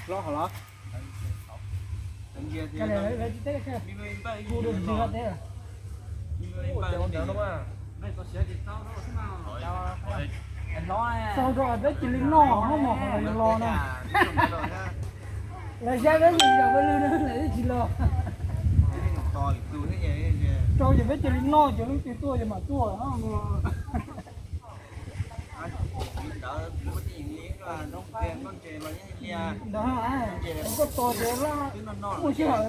Hlob hov los? Tau rau peb cia li noj hos mas los no. Lawv xyab peb mus yos peb lwm na lawv tsis los. Rau ces peb cia li noj ces leej twg tuaj ces mam tuaj. Ntawd koj tos ces muaj sij hawm.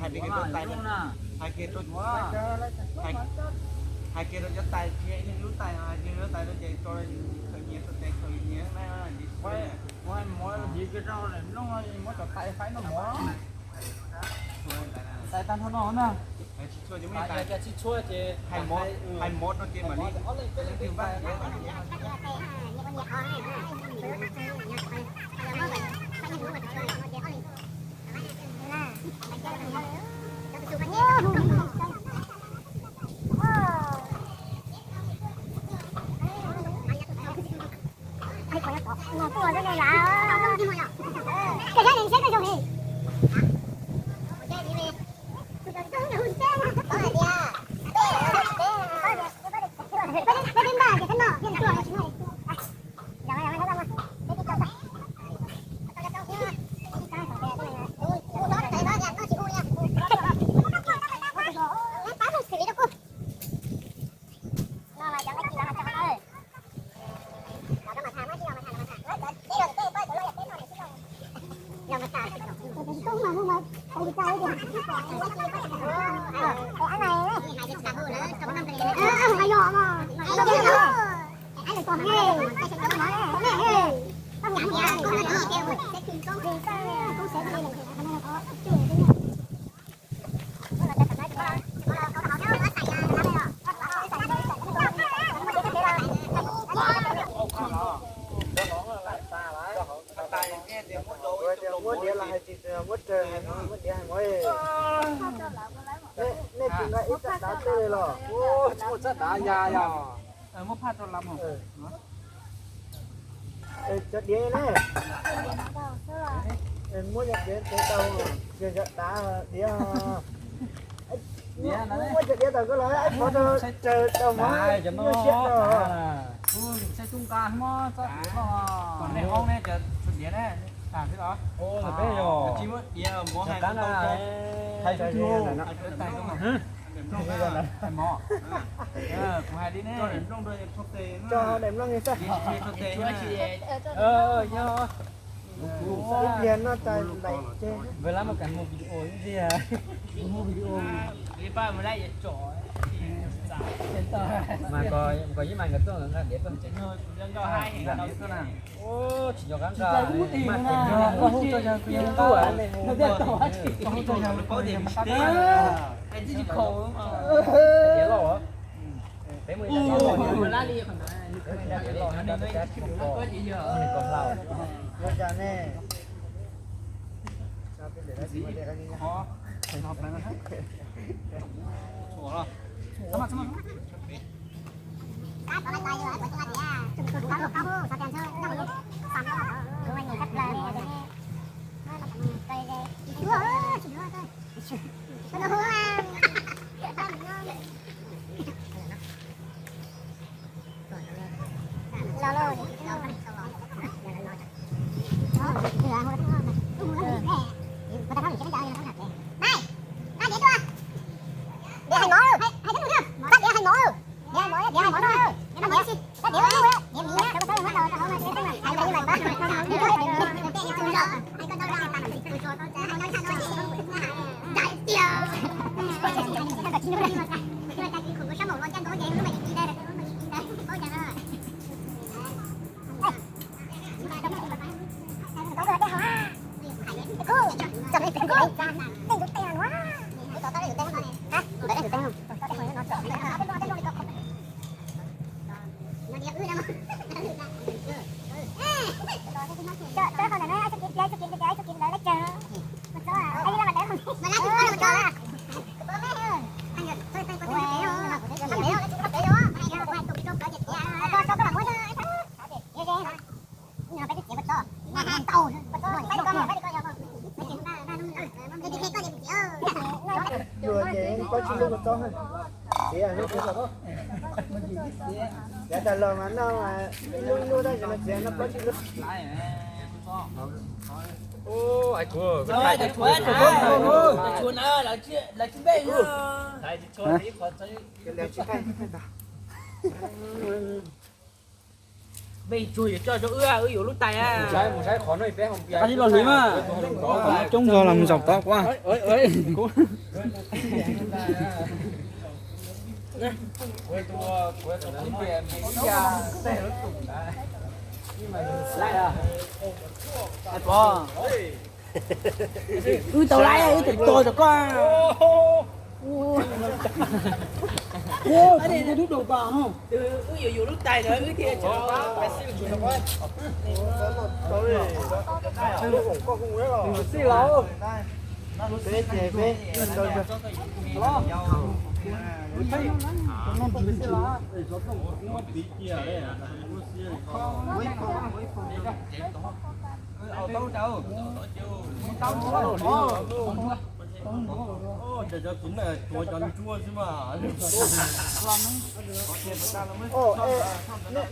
Hais kiag rau, hais kiag rau cov tais, lub tais, hais kiag rau cov tais rau ces tso khaws nyiav rau tes khaws nyiav na. Tais tag nrho no na. Tsis tshua ces muab tais, tsis tshua ces hais mov rau ces mam li. Muab diav los hais tsis muab diav hais mov. Nej tsis nqa ib tsab dav tej li los? Muaj tsab dav ya yog. Cov diav ne. Muab cov diav tau, yog cov dav diav. Muab cov diav tau koj los ib qhov rau tsaws tau mov, nyuaj siab rau. Hais mov, kuv hais li ne. Tso daim nplooj xwb. Ib pliag noj tag npaim ces. Mas kom ib mas nkawd tuaj nqa diav tuaj tsev. Tsis nco qab nqa, mas hu rau yawg, hu rau yawg, hu rau yawg. Diav loj. Peb mus ib, ib diav loj, tab tab tsis muaj ko, muaj neeg ko hlau. Plaub tsib lub kuv txob. Txiav, txiav tas los mas noj mas ib lub ib lub tab sis mas txiav noj plaub tsib lub. Mej tsuag yuav coj rau wb, wb yuav lub tais. Qab tib los hliv mas, coob zog los mus zaum tod kuv. Wb tau laib, wb tseem tos rau koj. Wb yuav yus lub tais na, wb thiaj tseem.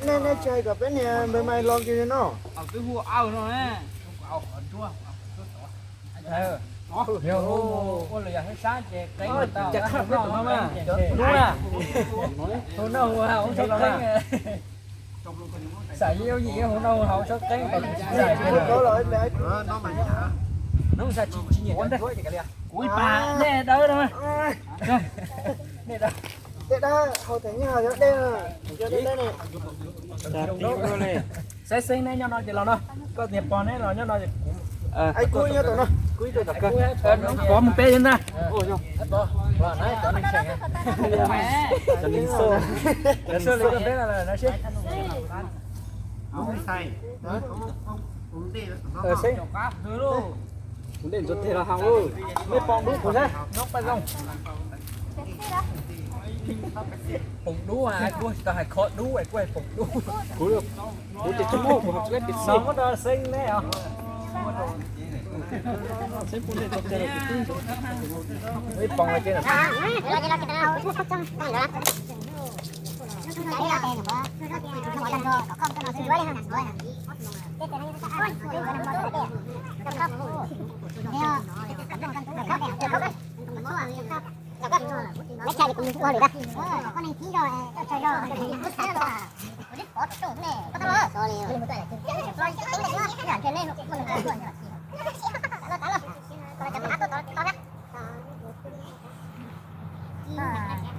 Nej tsis hais kom peb niag npawg Maiv los kiag no. Hu noj hu haus tsob qeeb. Xav yooj yim hu noj hu haus tsob qeeb. Hnub xav tsis tsis nyiam tsob tsuab ces kav liam. Kuv ib pas nej dawb no. Nej dawb. Dej dawb, hau theem nyob yog dej, yog dej dawb ne. Saib xeeb neb nyob no ces los no, koj niag pog neb los nyob no ces kuv. Kuv nyob tom no, kuv ib tug tom kawg. Pov mus peb ntag. Cov neeg xo, cov xo li koj peb no seb. Kuv dej ntxuav teg los haus, nej pom dub kuv seb. Poom dub, kuv tsis tau hais kho dub, kuv hais poom dub. Kuv, kuv ces tsis muaj, kuv hais tsis muaj pis xij. Xeeb pub dej ntxuav teg los kuv twb ntxuav. Ib poom ces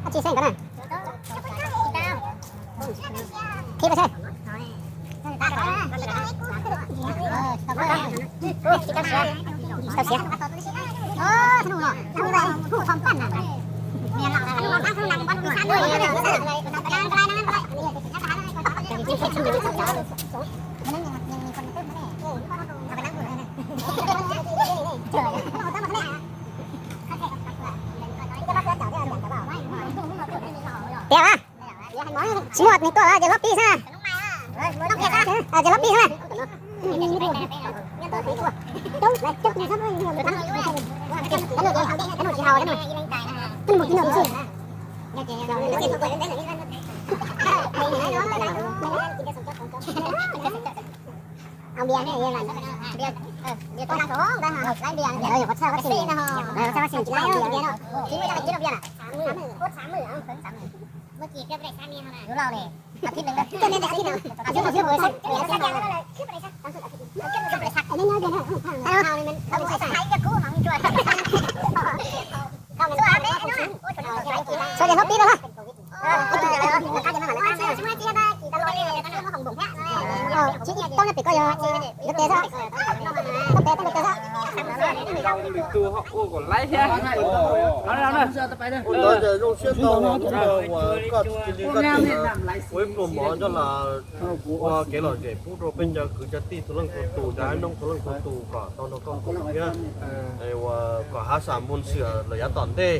Tsis xeeb ntawd na. Khib tau siav. Tiag a, tsis muaj nws tuaj ces hlob pib xwb. Ces hlob pib xwb. Txhob ces hlob pib no na. Tsis tau nyob pem koj yog lub tes xwb. Koj pem koj lub tes xwb. Lwm tus ho ua kom laib thiab. Ua ntawd ces zoo siab ntau, ua koj cia li koj ua ib pluag mov coj los ua kev lom zem pub rau peb cov kwv cov tij txhua leej txhua tus, cov noob txhua leej txhua tus kom tau nrog koj koom thiab. Ua kom hav xam npun xiam lawm yav tom ntej,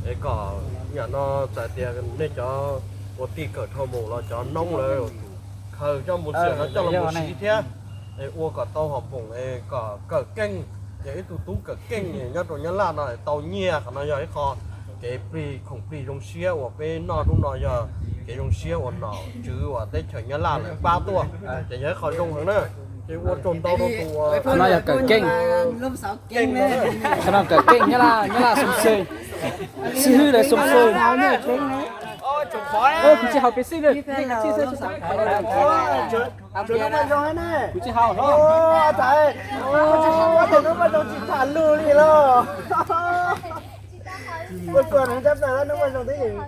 es kom yam no txawm tias nej cov ua tij kawm dhau mus los cov noob lawv khaws cov npun xiam no coj los mus siv thiab. Es ua kom tau hom poom es kom kawm keej, yog ib tug tub kawm keej nyob rau Nyab Laj no tau nyiaj, qhov no yog ib qho Kev plig khoom plig zoo siab uas peb noj hnub no yog kev zoo siab uas nom tswv uas teb chaws Nyab Laj lawv pab tuaj, ces yog ib qho zoo heev na. Ces ua tsaug ntau rau tus uas Qhov no yog kawm keej. Qhov no kawm keej Nyab Laj, Nyab Laj xoo xwm. Xib hwb lawv xoo xwm. Kuv tsis haus pes xij li. Kuv tsis haus. Ua tus hnub mas zoo tsis tham lus li los. Ua tsuas neeg tshaj plaws hnub mas zoo twb ywm.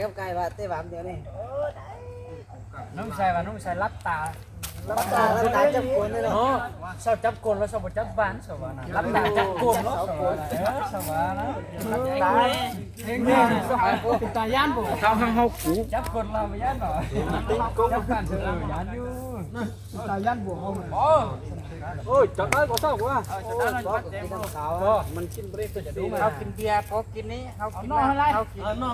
Kab kai vas tej vas ntias ne. Hnub sai vas hnub sai lab tas. Lab tas, lab tas cab kuas ne. Sau cab kuas los sau cab vas, sau vas na. Lab tas cab kuas los sau vas, sau vas na. Tus tas yab npaum. Tau hau kuv. Cab kuas los yab no. Cab vas yab yus. Tus tas yab npaum hau. Ôi, cov dawb có sao quá. Hau kis npias, hau kis ni, hau kis no, hau kis no.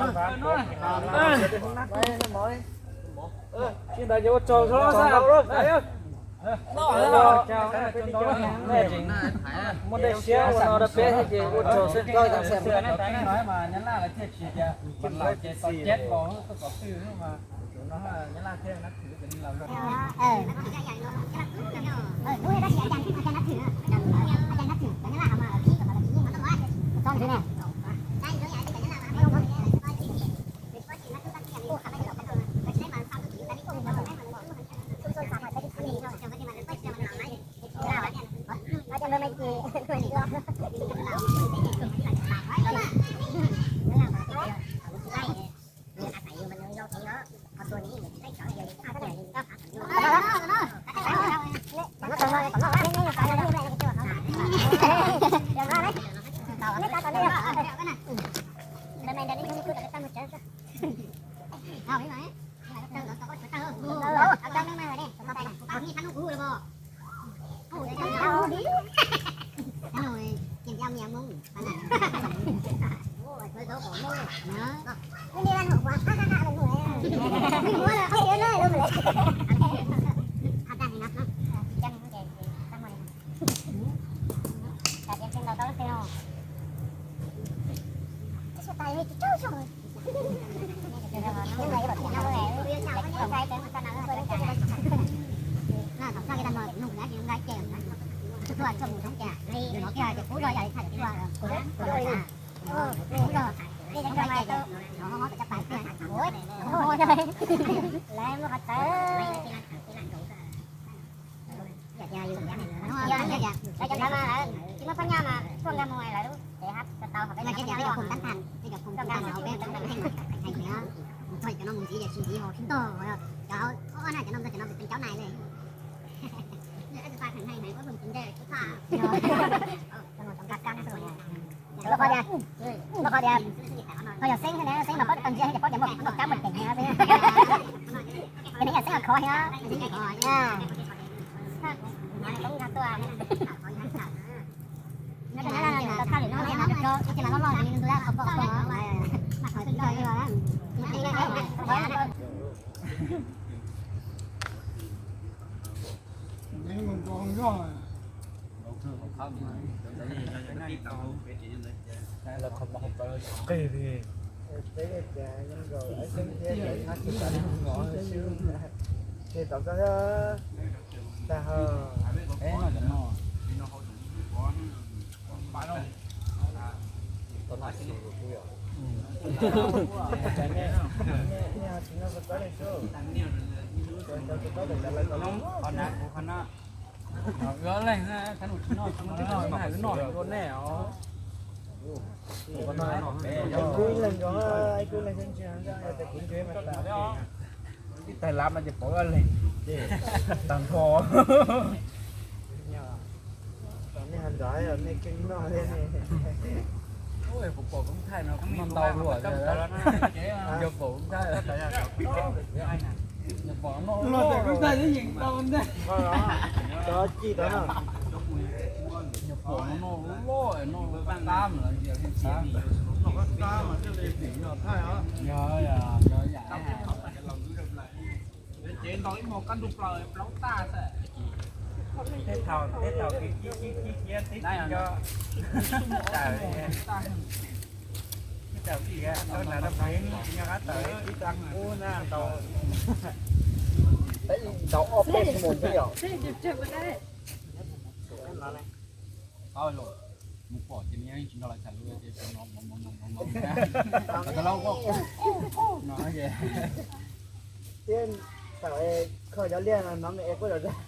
Tsis ntawd ces ua tsaug xwb. Muaj dej siab ua no rau peb thiab ces ua tsaug xwb. Tsis muaj phab nyaj mas tuaj nkag mus lawv lub tsev hab tau hov peb no ces cov khoom tab thas, cov khoom tab thas hauv peb hais tias txog cov no mus ntxiv ces tsis ntxiv hos tsis ntog, cov ob na cov no cov no tus caub nais li. Qhov tias, qhov tias, qhov yog xeeb thiab ne, xeeb mas paub tau ntsia thiab ces paub tias muaj kab muaj teem thiab xwb. Ces nws yog xeeb los khov thiab. Ua leej, wb noj, wb noj dua nej os. Ib tag lab no ces pom ua leej, tag nrho. Nej ho nrog nej keej noj thiab ne. Kuv pom koob thaij no kuv noj ntau luaj, yog pom koob thaij. Yog pom no, koob thaij yeej ntau ntag. Cov ci tod no. Yog pom no noj loj, noj loj qab mas yog, yog, yog, yog, yog. Cev ntaus ib hmo kab ntug plaws plaub tag xwb. Tej thaum, tej thaum kis kis kis kis kiag tib tawm, tib tawm kiag tau ntawm rau pem nyob qab tawm tib tag kub na tau, tau ob peb mus thiab yom. Mus pom ces nws yeej tsis nrog lawv tham lus ces no no no no no no. Thiab thaum kho cov liaj no no me e quaj zom zaws.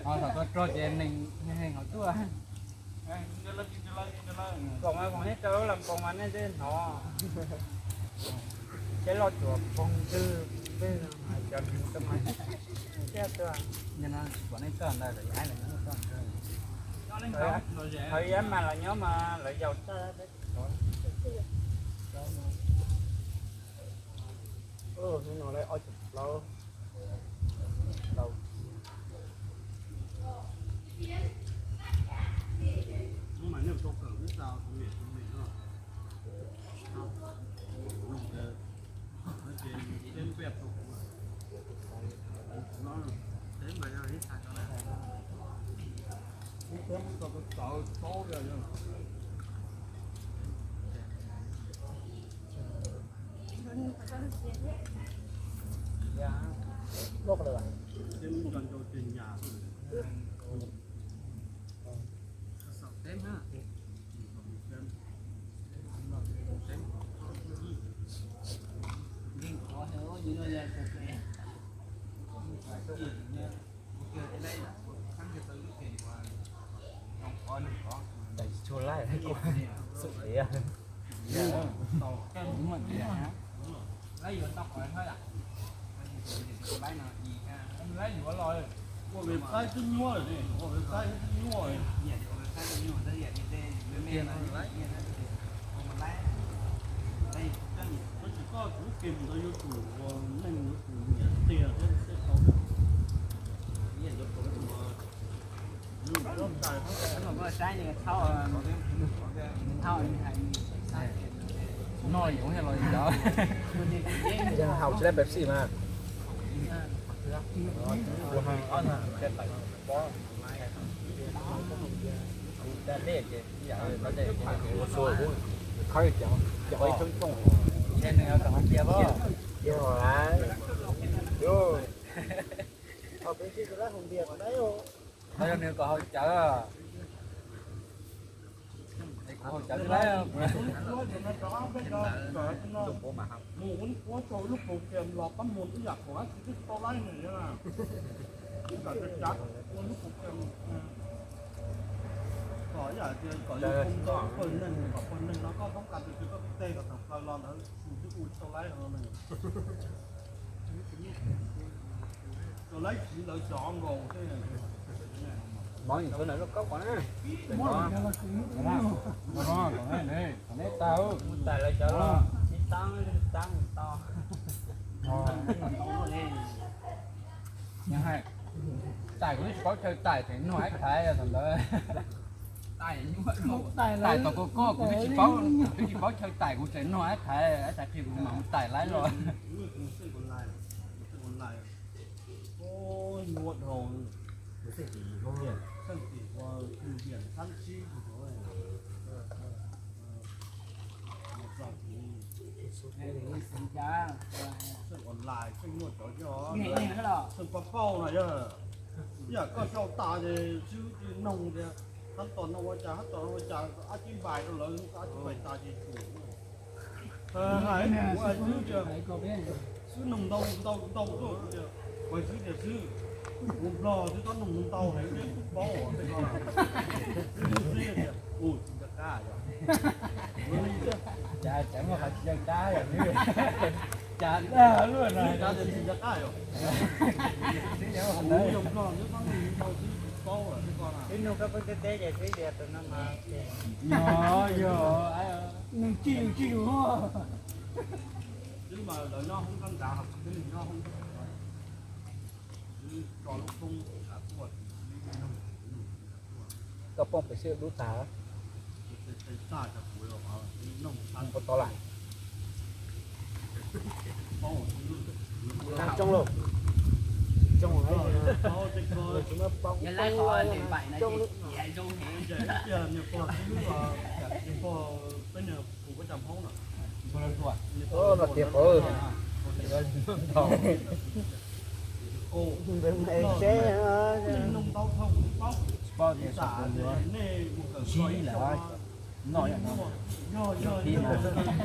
Thaum tuaj rog ces neeg neeg hauv tuaj. Koom mas koom neb rau lub Lam Koos mas nej twb hnov. Seb loj tsuas poob twg twg cov neeg tau mas thiab tuaj. Pom nej txoj ntawd lawv yav mas lawv nyob mas lawv yaus txaj. Hnub no lawv ob chục plaub. Hnub mas nej tau kawm lub tau tus niam tus niam no. Ces teb npej rau kuv no, teb mas yog ib txha cov na. Teb tau tau tau yog. Teb nco nco ces nyas. Teb na. Tsis tshua laij, xub tias. Ua website twb nyuaj lawm ne, ua website twb nyuaj. Tab sis koj kuv kem ntawd yuav tsum ua neeg yuav tsum nyiam tiag thiab seb tau. No yuav los yog haus tsis tau Pepsi mas. Yog nws kom haus cawv. Mus ua lub program los pab mus ib yam kom tsis tau laib ne. Ib yam tias ua lub program kom ib yam tias kom yus ua tau pawg neeg, kom pawg neeg no koj toob kas tus twg koj tej kom tawm plaws los ntawd mus twb ua tsis tau laib no. Tau laib tsiv lawv cov nkaus. Mov ntawm lub kaub qhov na. Kom neb tag tais lawv cov los tib tab tab tau. Tais kuv twb tsis paub chaw tais tseem nug ab thaiv thaum ntawd. Tais tau koj koj kuv twb tsis paub, twb tsis paub chaw tais kuv tseem nug ab thaiv, ab thaiv qhia kuv mam mus tais laib los. Online, online cov yog, ib yam koj sau tas ces xwb tsis noog tias hab tom no ua cas, hab tom no ua cas, ab tib npais rau lawv, ab tib npais tas ces tsum. Hais kuv hais xwb tias xwb noog ntau ntau ntau tuaj tias, hais xwb tias xwb, kuv Nplog xwb tab noog ntau heev peb kuj paub tej ko. Xwb tias, u, tsis nco qab yog. Cas muaj qhov tsis nco qab yog, cas dag luaj no. Xwb cas tsis nco qab yog. Kuv yog Nplog xwb tab noog ntau xwb kuv paub tej ko na. Twb nug koj pheej teb teb ces twb tias tus no mas. Yog, yog. Nws tsis yus tsis yus. Xwb mas lawv nyob hoob kab nrad, nyob hoob kab nrad. Koj poob pes xwb dub tag. Ua tau lawm. Tsis tsoo lauj. Tsis tsoo lauj. Yog laib qhov tes npaim no ces zoo heev. Tsis paub tias sawv tus yuav sib lawm, noj yam no,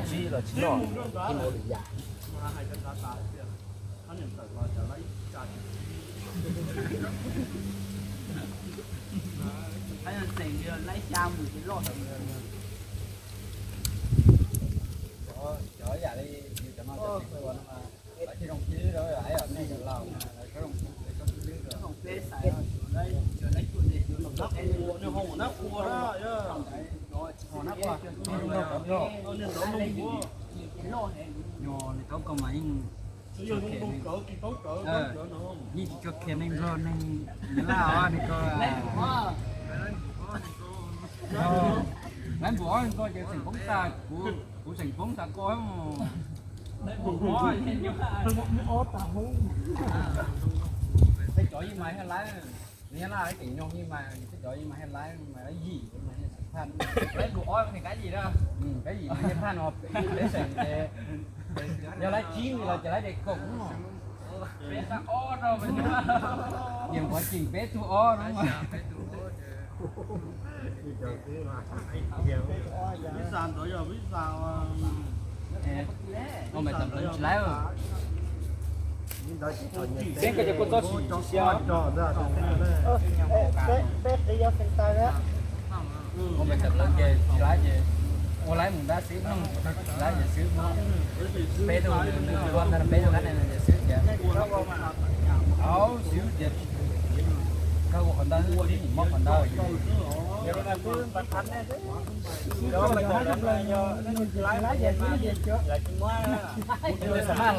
sib los tsis noj, ib mus lwm yam. Cov yam li yus cov no cov tseem tua no mas lawv thiaj zoo xws lawv, nej cov laus mas lawv txhob zoo xws lawv, txhob xws lawv. Yog li thaum ko mas yeej tsis tshua khiav neeg nrog neeg Nyab Laj os, neeg ko. Lawv npum ob neeg ko ces tseem poob tas, kuv tseem poob tas ko. Peb cov yeej mas thiaj laib, Nyab Laj keem nyoog yeej mas, peb cov yeej mas thiaj laib mas lawv yim mas thiaj phaj. Lawv npum ob neeg kab yim, kab yim mas thiaj phaj no, peb xeem ces yog lawv tsib los ces lawv de koom no. Yeej qhov tseem peb tug ob no mas. Ua me tawm plaws tsis tsis siab. Ua me tawm plaws ces tsis laib ces ua laib mus nrab xwb, tsis laib ces xwb. Peb tug nws tua ntag, peb tug kab nees no ces xwb ces, au xwb ces kawg ua qhov ntawd, tib nim mob qhov ntawd. Xav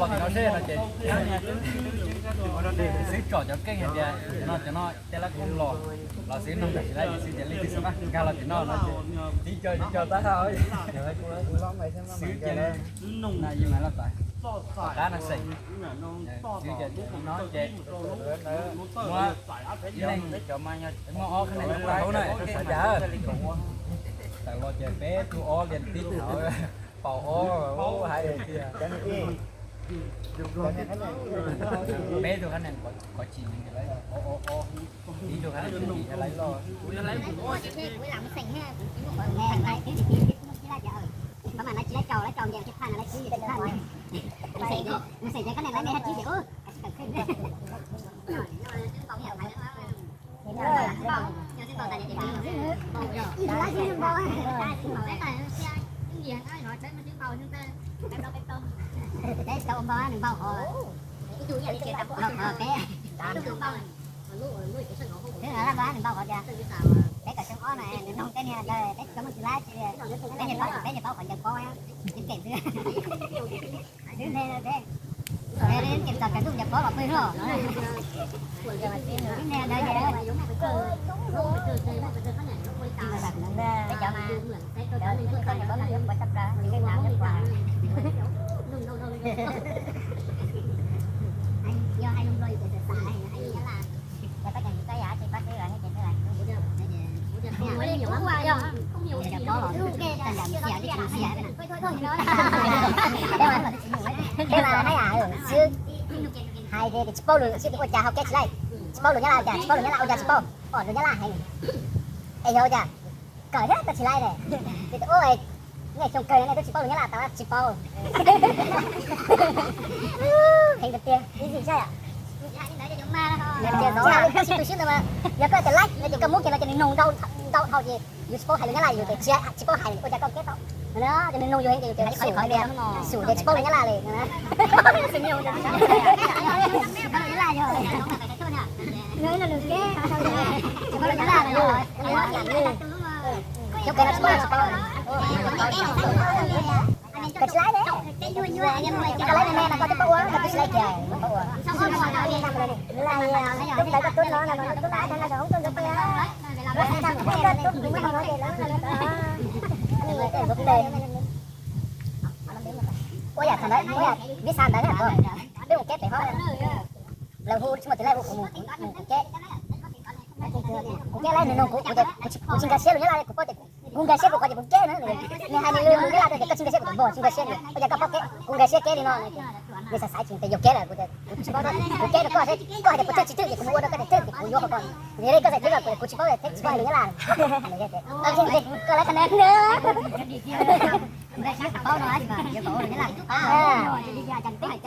maj los tim no seb no ces xwb tsom cov keej hais tias no cov no tej lab koob los, los xwb no tsis laib ces xwb ces leej twg xav maj nkag los tim no no ces tib co tib co tab hau xwb ces no yeej mas loj tas. Tom qab no xeem xwb ces no ces muab ib leeg cov mas yog muaj ob kab nees hauv na, tawm los ces peb tug ob lias tib thaum paus ob hais tias peb tug kab nees qhov tsis ob ob ob, ib tug kab nees tsis lawv loj. Peb tau ua npau nws npau qhov, peb, twb lab npau nws npau qhov tias peb kom xyoo ob no nws noog tej niag ntawd peb cov muaj tsis lab, peb, peb nyuag paub qhov ncaws pob, tib pem xwb. Xwb nte, peb, peb kem txog kawg ntuj ncaws pob los pw hlo. Xwb nte ntawd ces peb cov mas, cov ncaws pob mas nyob puas txog plaws, nyob puas. Yog hais lus Nplog ces xav xav, hais Nyab Laj. Yog koj cov tsis txawj yam dab tsi pab xwb los thiab ces twb laib. Tej mas haj yam xwb, hais tias tsis paub lus xwb ces ua cas hau kev tsis laib, tsis paub lus Nyab Laj ua cas, tsis paub lus Nyab Laj ua cas tsis paub. Os lus Nyab Laj heev, es yog ua cas kawm thiab kawm tsis laib ne. Ces ua nej xyoo kawg nej twb tsis paub lus Nyab Laj tas tsis paub. Heev tiag tiag, ib txhij saib. Yog koj tias laib no ces koj muab kiag no ces nws noog ntau ntau dhau ces yus tsis paub hais lus Nyab Laj yus ces tsis paub hais ua cas koj keb tau. Ces nws noog yus heev ces yus tias xum, xum ces tsis paub lus Nyab Laj li. Cov kawm no tsis paub, tsis paub. Kawm tsis laib ne. Koj laib me me no koj twb paub ua, koj twb tsis laib kiag paub ua. Tub ntawd koj tub no no, tub no no hoob tuaj ntawd peb. Ua yam thaum ntawd, ua yam vib xa ntawd na, twb mus keb pem hov. Lawv hu tsis muaj tus lej hu kuv mus, kuv keb. Kuv keb lawm nws nug kuv, kuv tias kuv tsis nkag siab lus Nyab Laj li, kuv paub tias kuv nkag siab kuv qhov ces kuv keb na. Nws hais nws lus Nyab Laj tias koj tsis nkag siab kuv tias npog tsis nkag siab li, ua cas koj paub keb, kuv nkag siab keb li no. Nws xav xaiv tsis tias yuav keb lawm, kuv tias kuv tsis paub, kuv keb rau koj seb koj hais tias puas thwj tsis thwj ces kuv mus ua rau koj tias thwj ces kuv yuav qhov ko. Vim li koj txhais tub los kuv tsis paub, tsis paub hais lus Nyab Laj. Koj lawv qhov no na.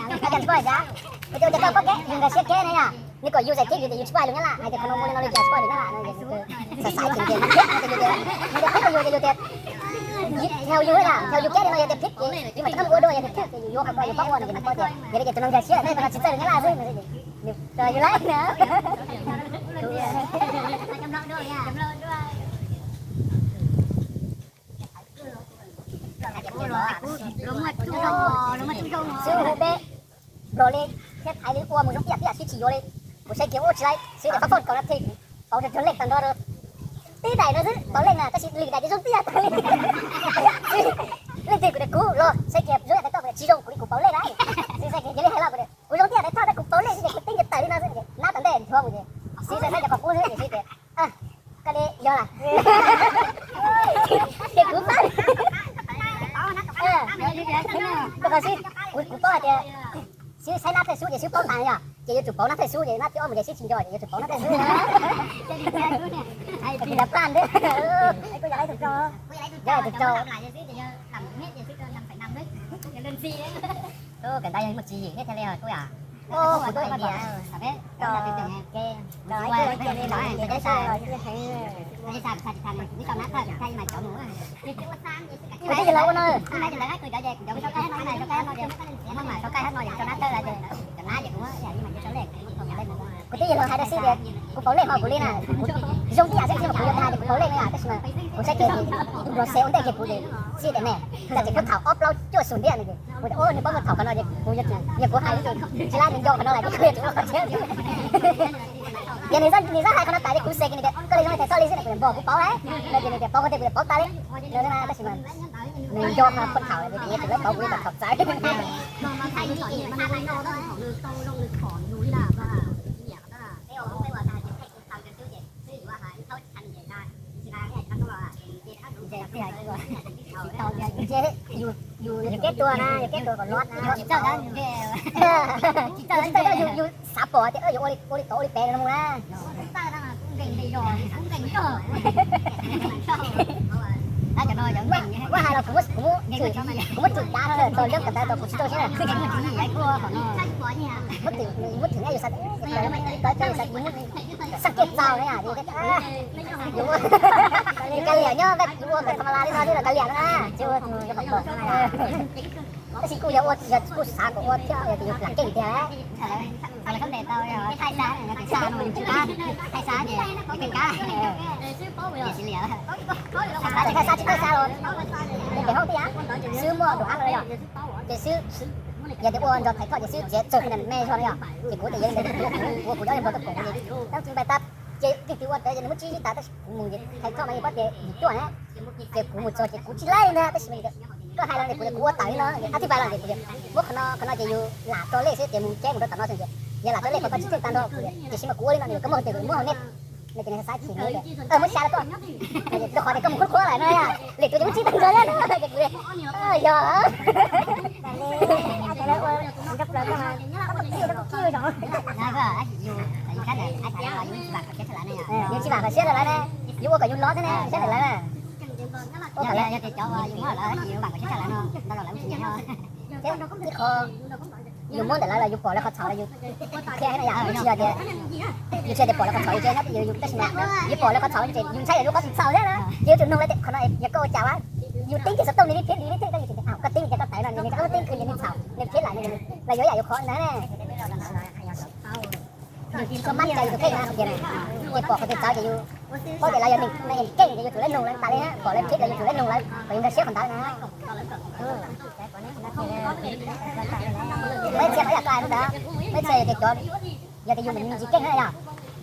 Ua cas tsis paub hais tias, kuv tias ua cas koj paub keb, yus nkag siab keb na yom. Nws kom yus xaiv thwj yus tias yus tsis paub hais lus Nyab Laj, hais tias qhov no ua li no li cas tsis paub hais lus Nyab Laj no. Xav xaiv tsis tias yus keb no ces yus tias, yus tias thwj rau yus ces yus tias, yog yus keb li no yog tias thwj ces yus mam rov qab mus ua dua, yog tias thwj ces yus yuav qhov ko yus paub ua no ces nws paub tias yog li ces tus no nkag siab, tus no tsis txawj lus Nyab Laj xwb. Rau yus lawm na. Xib hwb hu peb nplog li thiab thaiv li ua mus zoo ib yam tib yam xwb tsis yuav li. Kuv saib kiag ua tsis laib xwb tias pab phone kaum na thij pauv rau lej tag nrho rau tib daim no xwb pauv lej na tab sis lwm daim ces zoo tib yam tag li. Leej twg kuv tias kuv los saib kiag zoo yam tais toj kuv tias tsis zoo kuv li kuv pauv lej na. Xib saib kiag cia li hais los kuv tias kuv zoo tib yam tais toj tab kuv pauv lej xwb ces kuv teb nyias tawm li no xwb ces nab tom ntej nrhuav kuv ces xib saib saib cov qhov qub xwb ces xib tias koj li yog las. Ces kuv pab, kuv qhov xwb, kuv kuv paub hais tias xib saib nab thawj xub ces xib paub tas yog ces yuav tsum pauv nab thawj xub ces nab thawj ob mus ces xib tsis nco ces yuav tsum pauv nab thawj xub. Kuv yog plaj ntawd, yog tus rau. Kawm ntawv yog muaj tswv yim thiab thiaj li kuj yom. Kuv tus idea, peb, kuv twb yog los ua no, kuv twb yog los ua no, kuv mas sau kai hab no ces cov nab thawj ces cov nab ces kuv, kuv twb yog los hais rau xib tias kuv pauv lej hos kuv li na, kuv zoo ib yam xwb mas kuv yuav tas tias kuv pauv lej no yom tab sis mas kuv saib kiag tus nplog xes ua ntej kiag kuv ces xib tias ne, tam sim kuv thaum ob plaub cuaj xus ntiag no ces kuv tias ua nws paub muaj thaum qhov no ces kuv yuav tsum, yog kuv hais ces tsis lab nws nco qhov no lawm ces kuv yuav tsum ua qhov tseeb. Ces nws, nws txawm hais qhov no tas ces kuv xav kiag nws tias koj li zoo li tais txoj li xwb no kuv tias npog kuv pauv lawm no ces nws tias pauv qhov twg kuv tias pauv tas li no tab sis mas nws nco qhov thaum ces kuv yuav tsum lawv pauv kuv li kom thaum txawv. Ces yus, yus keb tua na, yus keb tua kom luaj na, tsis txawj, yus xav pom tias yus ua li tod ua li pem no mus na. Ua hais los kuv muab, kuv muab thwm dav no txog lub koom tais tau kuv tsis tau siab na. Muab thwm, muab thwm ne yus xav, yus xav kuv muab xaj kiag txaus na yom, yus ua, yus kav liam nyob, yus ua kom tha ma la li no xwb los kav liam no na, tsis ua tus yuav kom pom. Tab sis kuj yog ua, yog kuj xav kom ua thiab yog tias yus lam keej tiag. Thaij xab, thaij xab ces kab, thaij xab tsis thaij xab los, pem hauj twb yog xwb muaj dua av no yom, ces xwb, yog tias ua nrog thaiv thoj ces xwb txiav tsawg me zog no yom, ces kuv tias yog li ntawd kuv ua kuv cov li npog tuaj koom ces tab tsis npai tag, ces leej twg ua raws ces nws muab tsib zib tas tab sis kuv mus thaiv thoj mas yus paub tias yus tuaj na, ces kuv mus txog ces kuv tsis laib li ntag tab sis koj hais los ces kuv tias kuv ua tawm li no, ab tib pais los ces kuv tias muab qhov no, qhov no ces yus lam rau lej xwb ces mus ceb mus rau tom no xwb ces yog lam rau lej qhov ko tsis txawj tag nrho, tiam sis mas kuv ua li no nws yuav koj muab hauv twg kuv muab hauv nej. No ces nws xav xav chim, muab xya rau koj, rau qhov tias koj mus qhuab qhuab lawm no, lwm tus ces muab tsib tag nrho thiab no ces kuv tias yog. Yus tsis vam kom siab rau lawv ne, yus ua kom yus lov thiab ne, saib lawv na. Ib qho yus muab ntawm lawv los yus pom lawv qhov txhaum los yus qhia na yom, yus tsis yog tias, yus tsis yog tias pom lawv qhov txhaum yus tsis nyob twj ywm, tab sis mas yus pom lawv qhov txhaum ces yus ntshai yog yus qhov tsis txhaum thiab na, ces yuav tsum nug lawv tias qhov no yog koj ua cas ua, yus teb kiag xov tooj nws li phiab li li thiab, koj teb kiag cov tau tawv no nws tsis tau teb kiag nws txhaum nws phiab lawm, los yuav yam yus qhov ntag ne. Yus tsis txhob mab cai yus tus kheej na, ces pom qhov twg txawv ces yus paub tias lawv yog neeg keej ces yuav tsum lawv nug lawv tas li, pom lawv phiab ces yuav tsum lawv nug lawv kom yus nkag siab qhov ntawd na. Peb txhia peb yam koj hais ntawd, peb txhia yog tias cov, yog tias yus me ntsis keej na yom,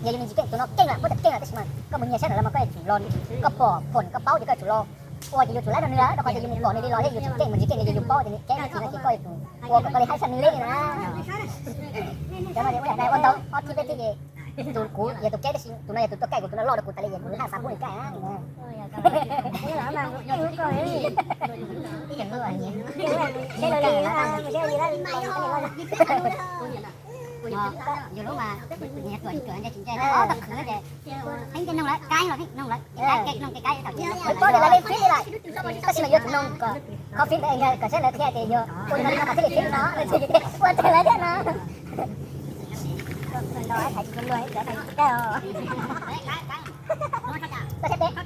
yog yus me ntsis keej tus no keej lawm, puab tias keej lawm tab sis mas koj mus nyiag saib ntawm lawv mas koj yuav tsum los, koj pom phom koj paub ces koj yuav tsum los Ua ces yus tsum laib rau nws, rau qhov tias yus mus pom nws li los thiab yus tsis keej mus tsis keej li ces yus paub tias nws keej thiab ces koj yuav tsum ua kom koj li hais xav nws li na. Cov no ces ua yam ntawd ua ntau ob thib peb thib ces tus kuv yog tus keej tab sis tus no yog tus tuaj kaij kuv, tus no loj rau kuv tas li ces kuv haj xav pub nws kaij. Yus lub mas, yus tuam tsis tuam ntshe tsis ntse, ob tog khwv ces pheej nce noog lawm, kaib los pheej noog lawm, kaib noog kaib. Paub tias lawv li fib li lawm, tab sis mas yuav tsum noog kom qhov fib ntawd kom saib lawv qhia tias yog ua li no li no kom thiaj li fib no, ua tag lawv thiab no. Koj saib peb, koj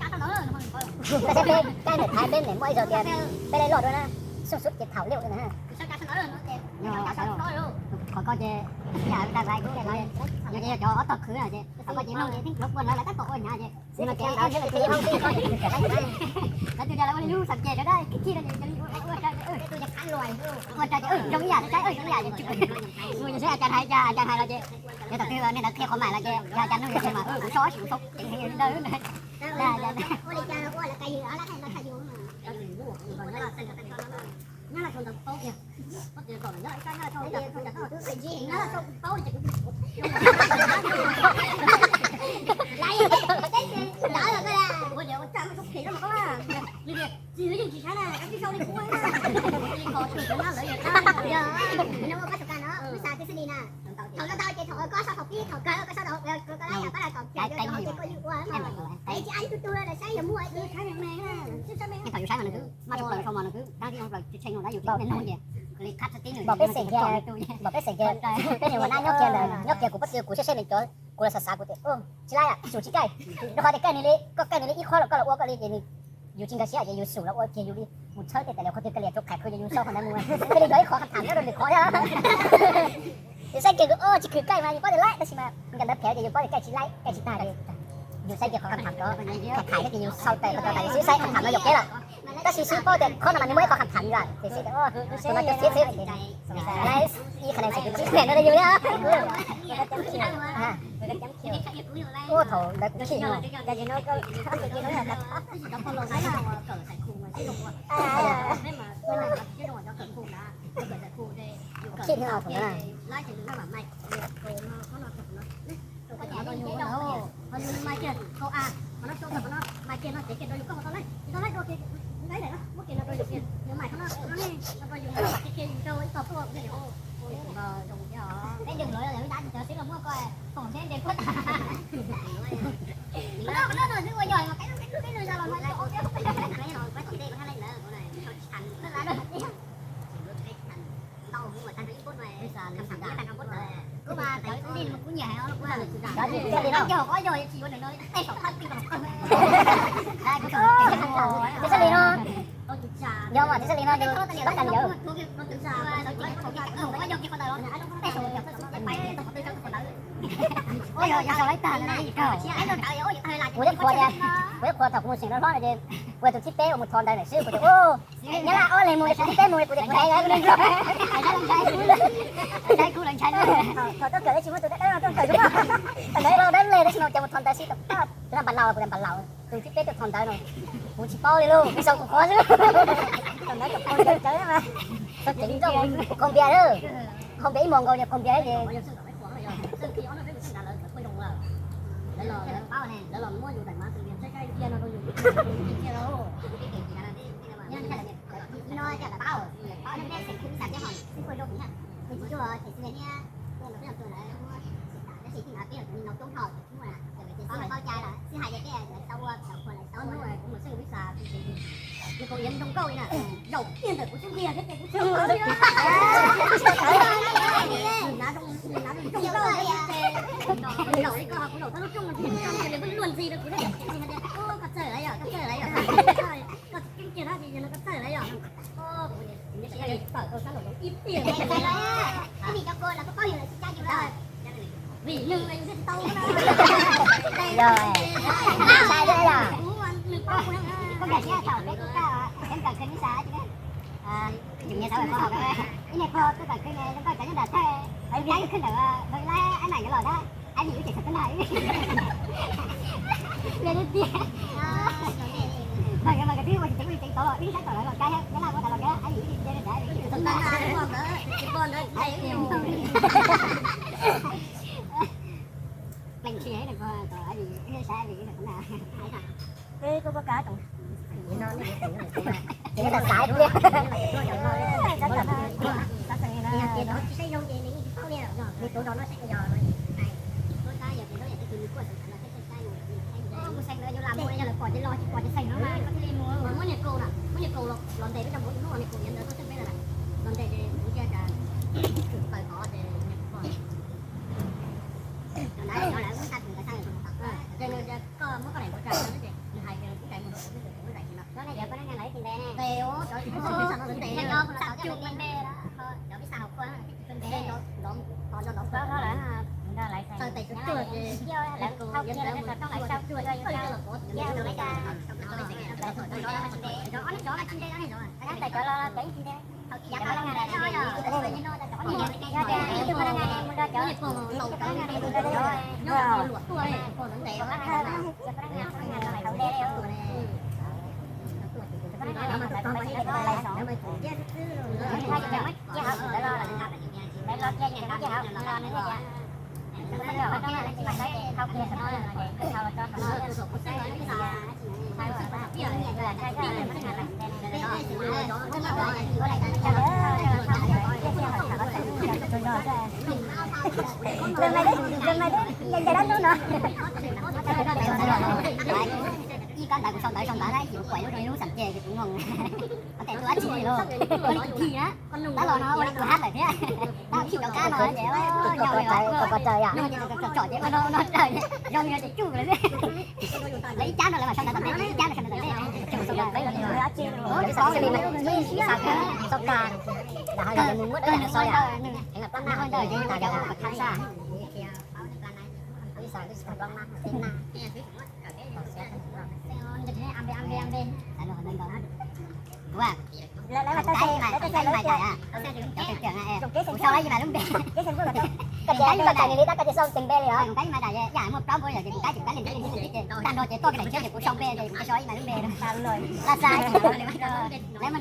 saib peb, kaij ntawm Thaiv peb nim muaj ib zaug tias peb laij loj dua na, xooj xub ces thaum liaj ua na. Qhov ko ces, yog ces yog cov ob tog khwv na ces qhov ko ces noog ces pheej pluav kua lawv lawv tab tom ua hnyav ces lawv twb tias lawv ua li lub xam ces rau dab khib no ces ua rau ces zoo ib yam saib zoo ib yam ces mus ces saib a cas hais cas, a cas hais los ces yog tom twg nej ntawd qhia qhov mam los ces yog a cas noog ces mas kuv so kuv so ceev heev li ntawd. Thaum no tau ces thaum koj sau thaum pib thaum kawg koj sau thaum kawg pab los kom ces koj yeej ua, es tsis ai tu tu lawm saib yog muaj. Thaum yus saib mas nws twb maj tshaj plaws sau mas nws twb dab tsi no plaws tsis tshee no dab yus twb noog ces li khab tib nws npam peb xeem kiag, npam peb xeem kiag, peb niag ua nab nyob kiag ntawd nyob kiag kuv pob tw kuv saib saib nws cov kuv los xav xav kuv tias tsis laib, yus tsis kaij, rau qhov tias kaij nws li, koj kaij nws li ib qho los koj los ua koj li ces nws yus tsis nkag siab ces yus xum los ua kiag yus li, mus txhawb tej tais lias qhov twg kaij lias rau qhais qhov yus xau qhov ntawd mus, thiaj li yog ib qho qhov tham nyob rau nws qhov thiab. Yus saib kiag kuv tsis khwv kaij mas yus paub tias laib tab sis mas nkawd ntawd phem ces yus paub tias kaij tsis laib kaij tsis tag ces yus saib kiag qhov qhov tham rov tham tham thiab ces yus xau tais qhov tais xwb saib qhov tham no yog peb lawm. Tab sis xwb paub tias qhov no mas nws muaj ib qho qhov tham yus tus no cov txiav txwv ib qho ne txhais tus tsib phem no yus thiab. Ua thaum ntawd kuv khib no. Khib no thaum ntawd. Tib xab li no, yog mas tib xab li no yus tsis tau tas yawm. Kuv ib qhuas tias, kuv ib qhuas thaum kuv mus xeem hlob hlob no ces kuv tus thib peb uas mus thov ntawv lawm xwb kuv tias, nyab laj ob leeg mus, tus thib peb mus kuv tias kuv hais lawv ne. Thaum tuaj kawm tsis muaj tus dawb dawb no tuaj kawm, tus dawb dawb dawb le tab sis mas cov mus thov ntawv xwb, tus no npam laus, kuv tias npam laus, tus thib peb tuaj thov ntawv no, kuv tsis paub li lauj, kuv xav kuv qhov xwb. Thaum ntawd kuv qhov ntawv tawv mas, txog ceev nrauj kuv khaus npias lawm, khaus npias ib hmos nkaus ces khaus npias ces Zaum kiag ntawm kuv xub ntiag thiab ces kuv txhawj, nws hnav zoo nkauj thiab ces nws zaum li koj ho kuv zaum thab lub rooj no thiab nws muab luag ntxhi rau kuv thiab ces kuv tias koj txawj lawm yom, koj txawj lawm yom, koj tsis keeb kiag thiab ces yog no koj txawj lawm yom. Kuv tawm rau sab nraum zoov ib tiag. Vim nws yus thiaj tsis tau. Yog, sai thiab yom. Kuv nkag siab thaum peb tuaj kaj, peb kawm khwv neb xav, ib niag pog tuaj kawm khwv zoo nkauj cov nyob nram thawj, hais tias khwb ntawm hauv lab ab nam yuav los dab, ab nam wb ces txog tub nag. Tias, tias Mas mas twb ua tsis tsev ua tsis tsev tod los wb saib tom lawv los kaib, nyob Laj ua tas los kaib, ib yim ib yim ntawd. Pleeg ntshis kom saib li na. Ces kuj puas kav tom. Ces xav xav tiag. Mus xeem lawv yuav lam mus, yog lawv pom ces los, tsis pom ces xeem no mas koj thiaj li mus. Muab niag kaus na, muab niag kaus los ntes peb cov npauv ib hnub, niag kaus yuav ntawd koj twb peb lawm. Los ntes ces kuv ntsia cas tawm qhov ces niag kaus. Cov ntawd cov lawv muab tag tus ntawd tag, ces nws tias koj muab koj daim npawb tsa ces nws hais tias kuv daim mus rau kuv twb tus kuv lub daim tsis no. Tes ua cov tsis muaj xeem no tes, tag cub npe, cov pib xa hauv kua, npe, tos nco ntov kua, tawm tes cuag cuag ces lawv thauj kiag lawv rau roob lawv sau cuag cuag, ib pawg coj los pov, cov ob neb zov tsis nte, ob neb zov. Tab tais cov los cov ib tsis nte. Ib tug pab nag nag mus nrog cov, ib tug pab nag nag mus nrog cov, cov pab nag nag, cov pab nag nag, cov pab nag nag, cov pab nag nag, cov pab nag nag, cov pab nag nag, Ib kab ntawv kuv sau ntawv sau ntawv na, yim kuam lub rau ib lub xam ces kuv noog. Tes tus dab tsi los, ua li tus thi na. Tab los no ua li tus hab lawm thiab. Tab thi rov qab no ces nyob li tsom ces ua no no raws zoo yog ces tsuj lawm xwb. Lawv ib cab no lawv mam sau ntawv tom ntej, ib cab no sau ntawv tom ntej, tsuj sau ntawv. Tab sis li no, sau kag, lam ho yog mus muab dawb no sau yom, heev los plab nab, heev los plab nab. Kuv, lawv mas tau, lawv tau cai, lawv tau cai, lawv tau cai, tsoom kev, kuv sau ib mas lub npe, koj tias koj tsis sau tes npe li os, kuv kaib ib mas tas, yam muaj plaub npua yom, ces kuv kaib ces kuv kaib li ntawd li ntawd ces tag nrho ces tuaj kiag daim tshiab ces kuv sau npe ces kuv sau ib mas lub npe. Laj xa, lawv muab nram npe rau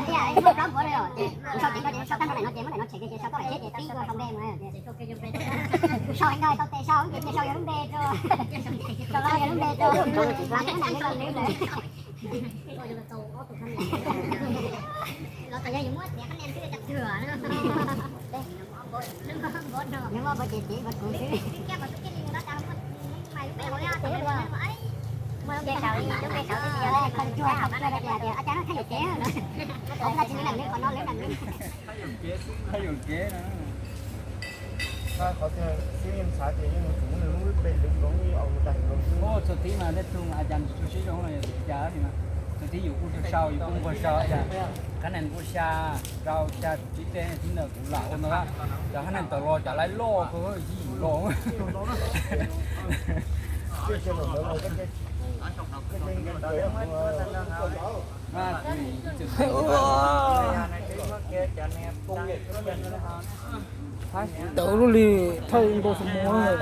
tias, muaj plaub npua li os, ces kuv sau ces kuv sau tag nrho daim no ces muab daim no tshem kiag ces sau koj daim tshiab ces pib ua sau npe mas. Kuv sau heev no tau tes sau ces tes sau yog lub npe rau, sau yog lub npe rau, muab nram npe rau nws lawm. Nws muab npua ces cev npua kuv xwb. Lub npe saud, lub npe saud twb tsis yog lub npe saud tias, tias, tias, tias, ab, cas no thaij yuam kev no, tsis nram npe qhov no lub nram npe. Txog tib mas tej tug a cas tsis tshua sib zoo no yog cas, txog tib yus kuj tsis sau, yus kuj nquag sau, qab nees nquag xya, rau xya tsib teg tib ntawm kuv lam ua ntawd, cov qab nees tawm los cov lawv loj kawg yim los. Tau lub li thawj nkaus xu muag.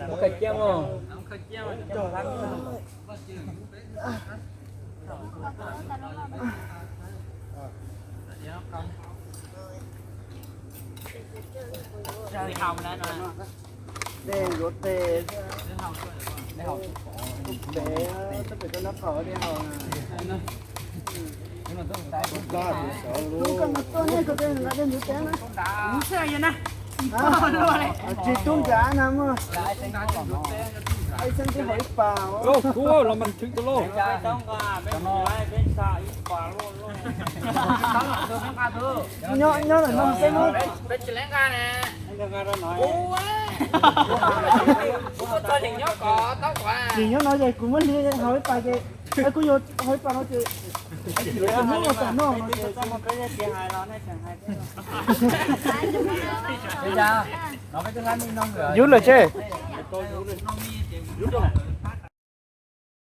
Muab khaws cia mog. Dej yuav tes, tes, tab pem tau nab qhov dej haus. Tsis tub ncav na mog. Ai xeeb twb haus ib pas. Nyob ntawm no peb muab. Tsis nyob no ces kuv muab hliv haus ib pas ces, kuv yuav haus ib pas no ces, hnub no tam no no ces. Yub lawm seb. Tau, lub rau.